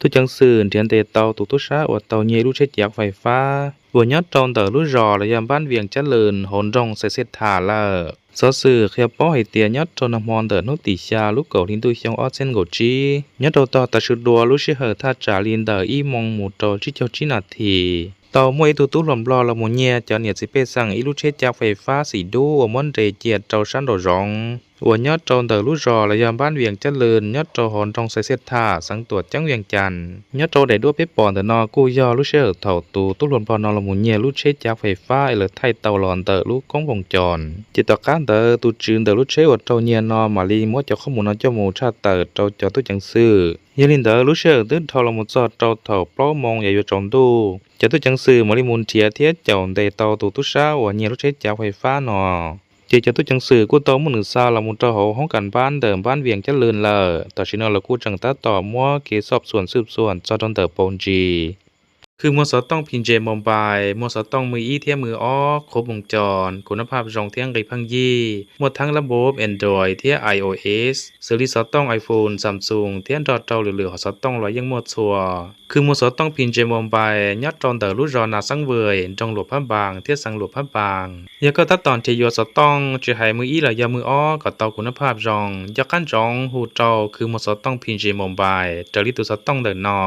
Tub ceev xwm nrhiav ntes tau tus tub sab uas tau nyiag ib lub tsheb cav fais fab uas nyob rau ntawm lub zos los yog npab vias cab lwm hauv nroog Xais Xiaj Tham lawm. Xov xwm qhia paub hais tias nyob rau nag hmo ntawm hnub tim xya lub kaum hli ntuj xyoo ob txhiab nees nkaum tsib, nyob rau tog tav su dua lub sij hawm thaj tsam li ntawm ib moos mus rau tsib caug tsib nas this, tau muaj ib tug tub hluas nplog los mus nyiag cov niam txiv pej xeem ib lub tsheb cav fais fab xim dub uas muab nres cia rau sab nraum zoov uas nyob rau ntawm lub zos los yog npab vias cab lwm nyob rau hauv nroog Xais Xiaj Tham, xeev Tuam Ceeb, Vias Cas. Nyob rau daim duab peb pom ntawm no kuj yog lub sij hawm thaum tus tub hluas nplog no los mus nyiag lub tsheb cav fais fab es lawv thaij tau los ntawm lub koob voos cos. Ces tom qab ntawd tus tswv ntawm lub tsheb uas raug nyiag no mam li muab cov qhob mus no coj mus tshaj tawm rau cov tub ceev xwm. Yog li ntawd lub sij hawm twb dhau los mus txog rau thaum plaub moos yam yuav tsaus ntuj, cov tub ceev xwm mam li mus nrhiav thiab caum ntes tau tus tub sab uas nyiag lub tsheb cav fais fab no. Ces cov tub ceev xwm kuj tau muab nws xa los mus rau hauv hoob kas npab ntawm npab vias cab lwm lawm. Tam sim no lawv kuj tseem tab tom muab kev xoj xuam xwb xuam txog rau ntawm paus ntsis. Khw muag xov tooj P J Mobile, muag xov tooj mws ib thiab mws ob qhuav moos cos, kuv nab phaj zoo thiab nqi pheej yig, muaj thaeb lab npub Android thiab I O S, xws li xov tooj iPhone, Samsung thiab nrog rau lwm lwm hom xov tooj los yeej muaj txhua. Khw muag xov tooj P J Mobile nyob rau ntawm lub zos Nas Xeeb Vwm, nroog Luam Phab Npas thiab xeev Luam Phab Npas. Yog koj tab tom nrhiav yuav xov tooj tsis hais mws ib los yog mws ob kom tau kuv nab phaj zoo, nco qab ntsoov hu rau khw muag xov tooj P J Mobile raws li tus xov tooj ntawm no.